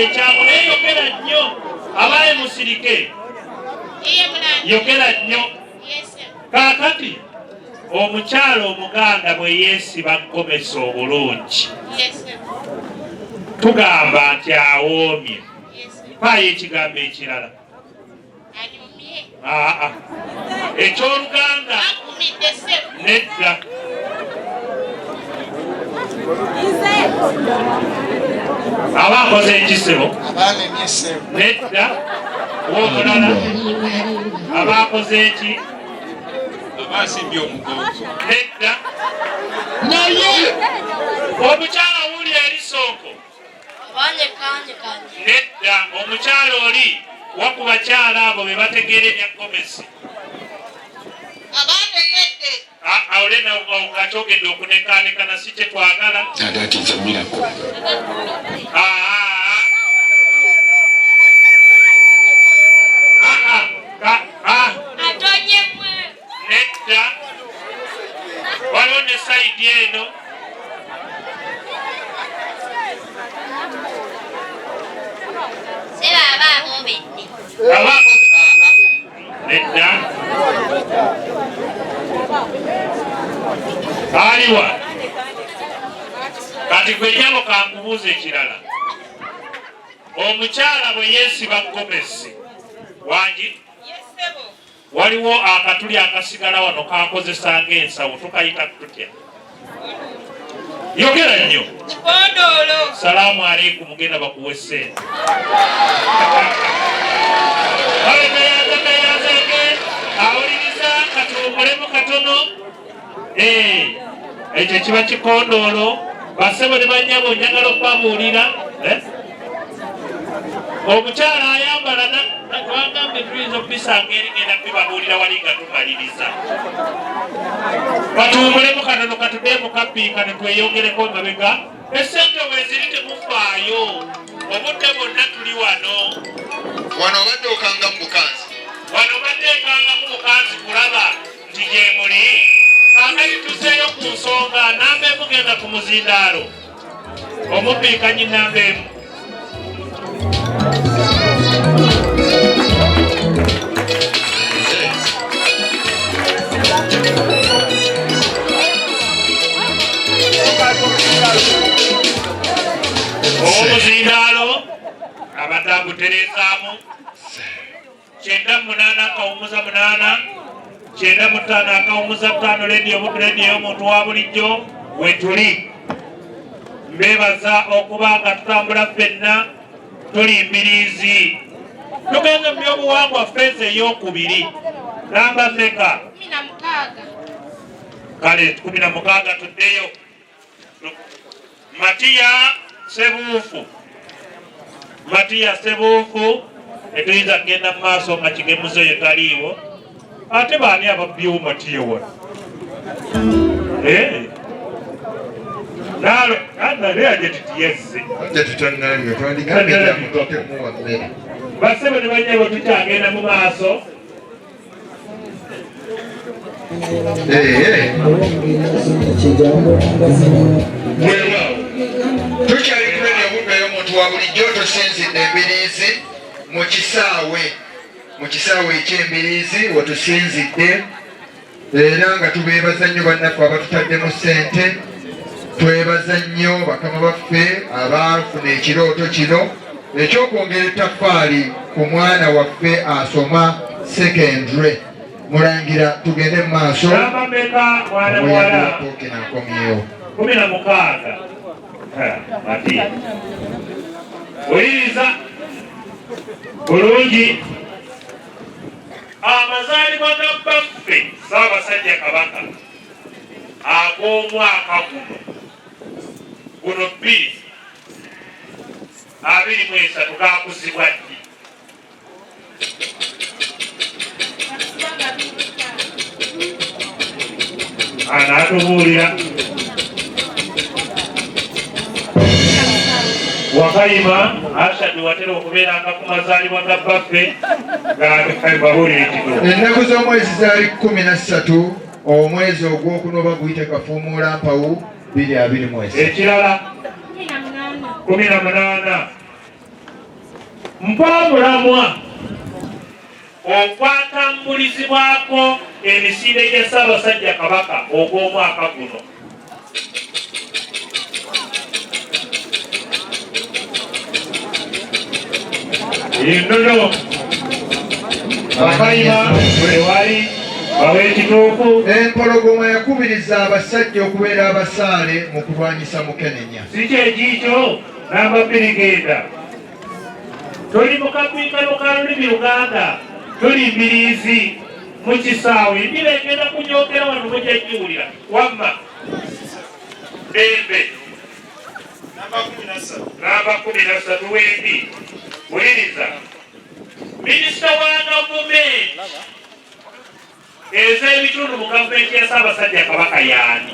Ekyangu naye yogera nnyo, abaye musirike. Yogera nnyo. Kaakati omukyala Omuganda bwe yeesiba gomesi obulungi, tugamba nti awoomye. Paayo ekigambo ekirala. Aa, ekyoluganda nedda. Aba akoze ekisebo nedda. Womulala aba akoze eki? Aba asimbye omugongo. Nedda. Naye omukyala wuli erisonko nedda. Omukyala oli waku bakyala abo be bategeera ebya gomesi olena ngakyogedde okunekaanekana si kye twagala. That is a miracle. Nedda, waliwo ne side eno. Nedda, aliwa kati gwe nyabo kankubuuza ekirala. Omukyala bwe yeesiba gomesi wangi, waliwo akatuli akasigala wano kakozesa ng'ensawo, tukayita tutya? Yogera nnyo. Salaamu aleikum, genda bakuwe ssente. Kale awuliriza, katuwummulemu katono. Ekyo kiba kikondoolo. Basebo ne bannyabo, njagala okubabuulira, eh? Omukyala ayambala, twagambye tuyinza okubisanga eri, ngenda bibabuulira wali nga tumaliriza. Katuwummulemu katono, katudde mu kabbiikano, tweyongereko mabega. Esente weeziri, temufaayo, obudde bwonna tuli wano. Wano obadde okanga mu bukanzi. Wano badde ekangamu bukanzi kulaba nti gyemuli. Kaakati tuzeeyo ku nsonga namba 1. Genda ku muzindaalo, omubbiikanyi namba 1. Ow'omuzindaalo abadde agutereezaamu. 98-8, 95-5. Lediyo Buddu, lediyo y'omuntu wa bulijjo, wetuli. Mbebaza okuba nga tutambula ffenna, tuli mbiriizi, tugenze mu byobuwangwa. Phase eyokubiri, namba meka? Kale 16, tuddeyo. Matiya Sebuufu, Matiya Sebuufu. Tetuyinza kugenda mu maaso nga kigemuzo eyo taliiwo. Ate baani ababyewo Matiya wano? Eh. Nalo ajeti tiyezze. Basebo ne banyabo, tukyagenda mu maaso. Eh, weewaawo, tukyali ku Radio Buddu ey'omuntu wa bulijjo. Tusinzidde Embiriizi mu kisaawe eky'Embiriizi wetusinzidde, era nga tubeebaza nnyo bannaffe abatutaddemu ssente. Twebaza nnyo bakama baffe abaafuna ekirooto kino ekyokwongera ettaffaali ku mwana waffe asoma secondary. Mulangira, tugende mu maaso. Namba meka, mwana muwala? Pokina nkomyewo. 16. Matiya, wuliriza bulungi. Amazaalibwa ga bbaffe Ssaabasajja Kabaka ag'omwaka guno 2023 gakuzibwa ddi? Anaatubuulira Wakayima Ashadi, watera okubeeranga ku mazaalibwa ga bbaffe, babuulira ekituufu. Ennaku z'omwezi zaali 13, omwezi ogwokuna, oba guyite kafuumuula mpawu, 2023. Ekirala, 18. Mpa omulamwa ogwatambulizibwako emisinde gya Ssaabasajja Kabaka ogw'omwaka guno. Ennono Bakayima tewali baweekituufu. Empologoma yakubiriza abasajja okubeera abasaale mu kulwanyisa mukenenya. Si kyekiikyo namba bbiri genda. Tuli mu kakwikano ka lulimi Luganda, tuli mbiriizi mu kisaawe, embira egenda kunyokera wano mujja giwulira. Wamma Dembe namba 13 wendi wuliriza minisita wa gavumenti ez'ebitundu mu gavumenti ya Ssaabasajja Kabaka yaani?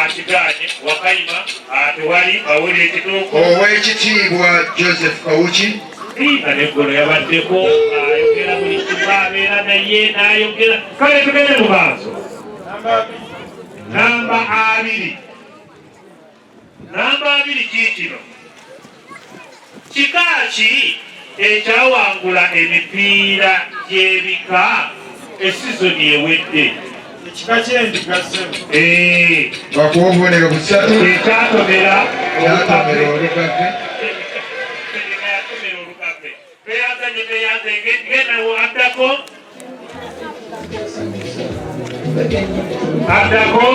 Akigaanye Wakayima atewali bawulira ekituufu. Oweekitiibwa Joseph Kawuki nga neggulo yabaddeko ayogera buli kimu abeera naye n'ayogera. Kale tugende mu maaso. Namba 2. Namba 2 kiikino. Kika ki ekyawangula emipiira gy'ebika esizoni ewedde? Ekika ky'endiga ssebo. Bakuwa obubonero busatu. Ekyatomera Kyatomera olugave. Yatomera olugave. Tweyanza nnyo, tweyanza. Genda addako. Addako.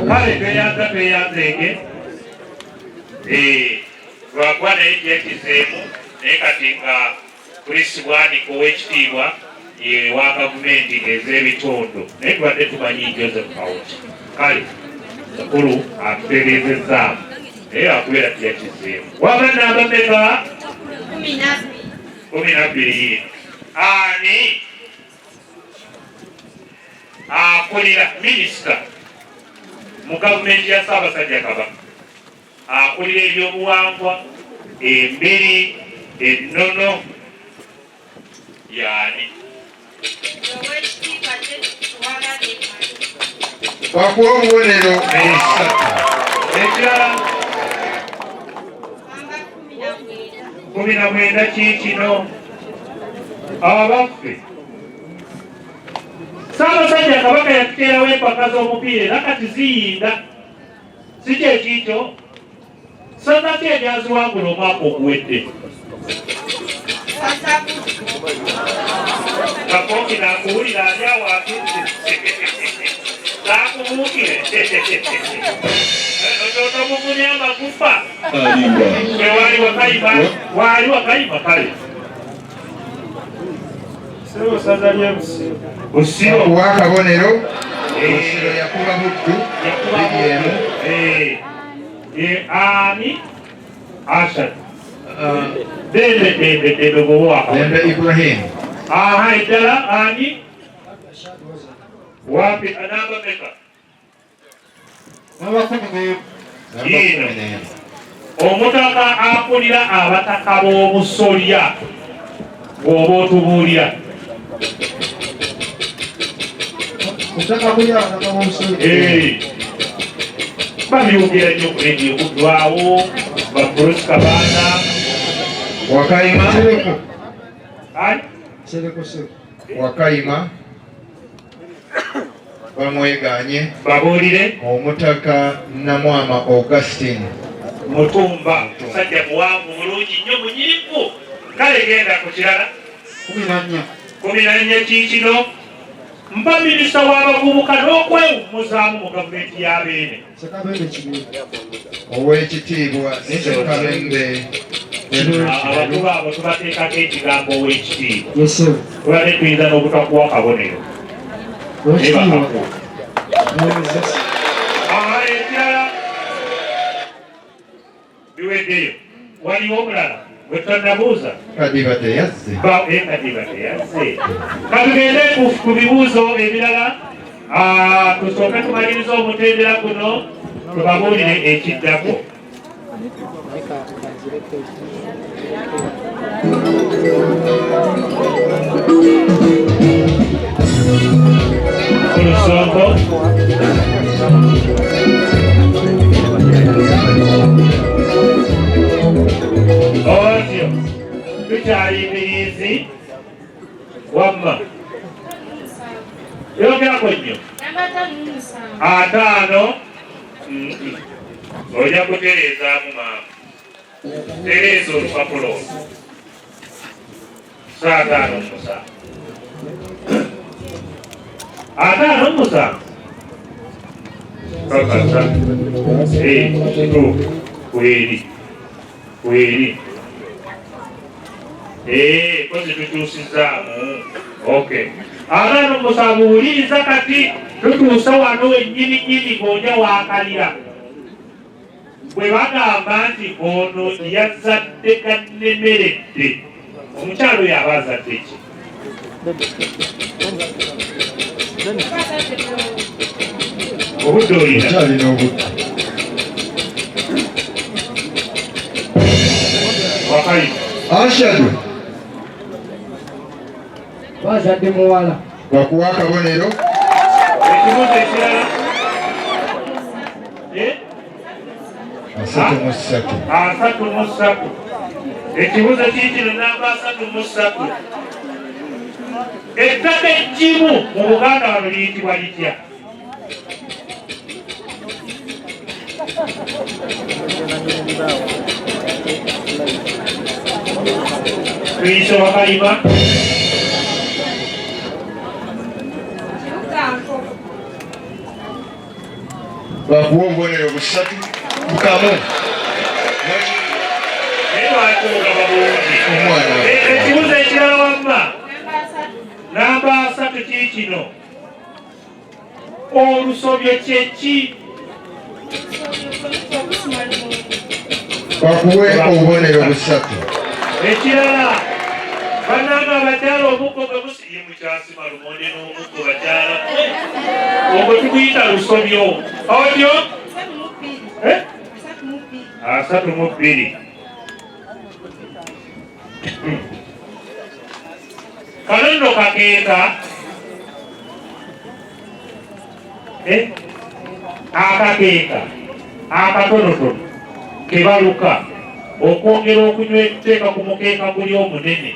Kale tweyanza, tweyanzenge. Lwakuba naye gyekizeemu naye kati nga Chris Bwanika ow'ekitiibwa ye wa gavumenti ez'ebitundu, naye tubadde tumanyi Joseph Kawuki. Kale mukulu atutegeezezzaamu naye akubeera tiyakizeemu. Waba namba mmeka? 12. Yiino ani akulira minisita mu gavumenti ya Ssaabasajja Kabaka akulira ebyobuwangwa, embiri, ennono yaani? Bakuwa obubonero busatu. Ekirala 19 kiikino. Abaffe Ssaabasajja Kabaka yatuteerawo empaka z'omupiira era kati ziyinda, si kyekiikyo? Ssaza ki eryaziwangula omwaka oguwedde? Kakoki nakuwulira ali awo atudde nakubuukire otomugunya amagufa wali Wakayima, wali Wakayima. Kale Ssebo ssaza ly'e Busiro. Busiro. Bakuwa akabonero. Busiro yakuba Buddu Yakuba 2-1. Ani Ashad Dembe, Dembe, Dembe bwoba. Dembe Ibrahim. Aha, eddala ani wapi namba meka? Namba 11. Namba Yiino. 11. Omutaka akulira abataka b'obusolya bw'oba otubuulira. Omutaka akulira abataka b'obusolya. Babyogera nnyo ku rediyo kudwawo baprosika baana. Wakayima. Nsereko. Ani? Nsereko ssebo. Wakayima bamweganye. Babuulire. Omutaka Namwama Augustine. Mutumba musajja muwanvu bulungi nnyo munyiivu. Kale genda ku kirala. 14. 14 kiikino. Mpa minisita w'abavubuka n'okwewummuzaamu mu gavumenti ya Beene. Ssekabembe Kiberu. Oweekitiibwa Ssekabembe. Abakulu abo tubateekako ekigambo ow'ekitiibwa. Yes ssebo. Tubadde tuyinza n'obutakuwa kabonero. Oweekitiibwa. Aha, ekirala biweddeyo. Waliwo omulala? Gwe tonnabuuza? Kadiba teyazze. Kadiba teyazze. Katugende ku bibuuzo ebirala. Tusooke tumalirize omutendera guno tubabuulire ekiddako. Olusongo. Otyo tukyali mbiriizi wamma yogerako nnyo 50 ojja kutereezaamu maama tereeza olupapula olwo so 57 57 kakasa kituufu kweri kweri kozi tukyusizaamu okay 57 wuliriza kati tutuuse wano wennyini nnyini gonja waakalira bwe bagamba nti ono yazadde gannemeredde omukyalo oyo aba azadde ki? Obudde olina? Okyalina obudde. Wakayima. Ashadu. Bazadde muwala. Bakuwa akabonero. Ekibuuzo ekirala. 33. 33. Ekibuuzo kiri kino namba 33. Ettaka eggimu mu Buganda wano liyitibwa litya? Tuyise Wakayima. Bakuwa obubonero busatu bukamu. Naye lwaki obugaba bungi? Omwana. Ekibuuzo ekirala wamma namba 3 kiri kino. Olusobyo kye ki? Bakuwe obubonero busatu. Ekirala bannange abakyala omuggo gwe musiye mukyasima lumonde n'omuggo bakyala ogwo tuguyita lusobyo. Otyo? 32. Kano nno kakeeka. Akakeeka akatonotono ke baluka okwongera okunywa okuteeka ku mukeeka guli omunene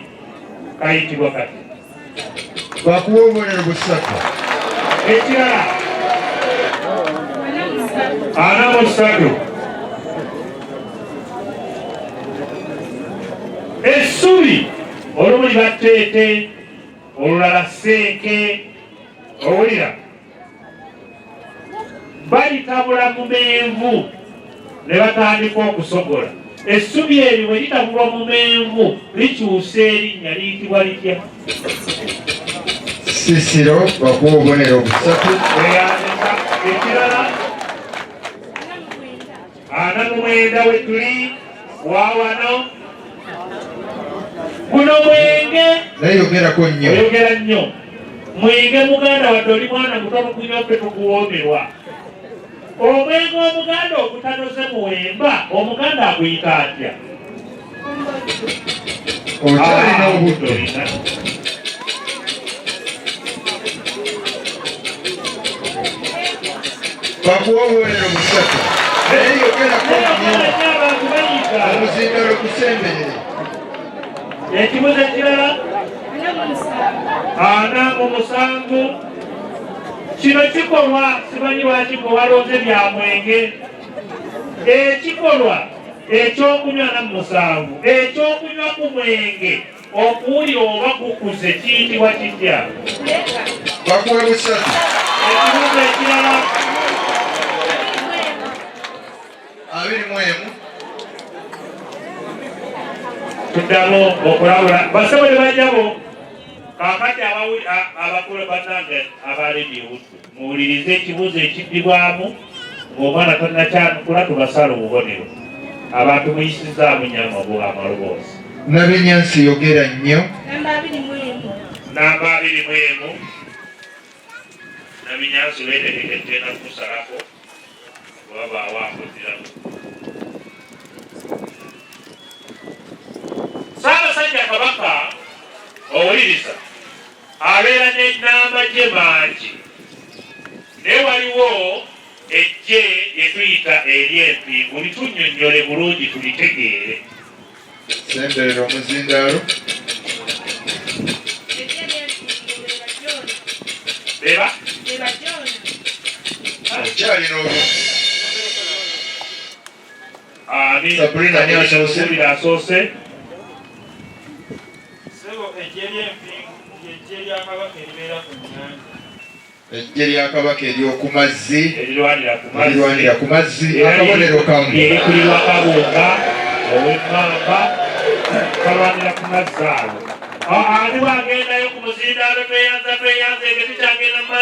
kayitibwa kati. Bakuwa obubonero busatu. Ekirala 43. Essubi olumu liba tteete olulala sseeke owulira balitabula mu menvu ne batandika okusogola. Essubi eryo bwe litabulwa mu menvu likyusa erinnya liyitibwa litya? Sisiro bakuwa obubonero busatu. Weyandiza ekirala 49 we tuli waawano. Guno mwenge. Naye yogerako nnyo. Oyogera nnyo. Mwenge muganda wadde oli mwana muto tukunywa ffe tukuwoomerwa. Omwenge omuganda ogutanoze muwemba omuganda aguyita atya? Okyalina obudde. Olina. Bakuwa obubonero busatu. Naye yogerako nnyo. Abantu bayiga. Omuzindalo gusemberere. Ekibuuzo ekirala 47. Kino kikolwa simanyi lwaki gwe walonze bya mwenge. Ekikolwa ekyokunywa 47 ekyokunywa ku mwenge okuwulira oba kukuze kiyitibwa kitya? Bakuwe busatu. Ekibuuzo ekirala 21. Tuddamu okulabula basebo ne bajjabo. Kaakati abakulu bannange aba Radio Buddu muwulirize ekibuuzo ekiddibwamu ng'omwana tonnakyanukula tubasala obubonero. Abantu muyisizaamu nnyo amaloboozi. Nabinyansi yogera nnyo. Namba 21. Namba 21. Nabinyansi weetegeke tugenda kukusalako wabaawo akuziramu. Ssaabasajja Kabaka owuliriza abeera n'amagye mangi, naye waliwo eggye lye tuyita ery'empingu. Litunnyonnyole bulungi tulitegeere. Semberera omuzindaalo. Eggye ly'empingu be bajoona. Beba? Be bajoona. Okyalina obu. Ani? Sabrina ani asoose? Sabrina asoose. Ssebo, eggye ly'empingu ly'eggye lya Kabaka eribeera ku nnyanja. Eggye lya Kabaka ery'oku mazzi. Erirwanira ku mazzi. Erirwanira ku mazzi. Akabonero kamu. Erikulirwa Kabunga ow'Emmamba, kalwanira ku mazzi ago. Ani bwagendayo ku muzindaalo? Tweyanza, tweyanza, ebyo tukyagenda mu maaso.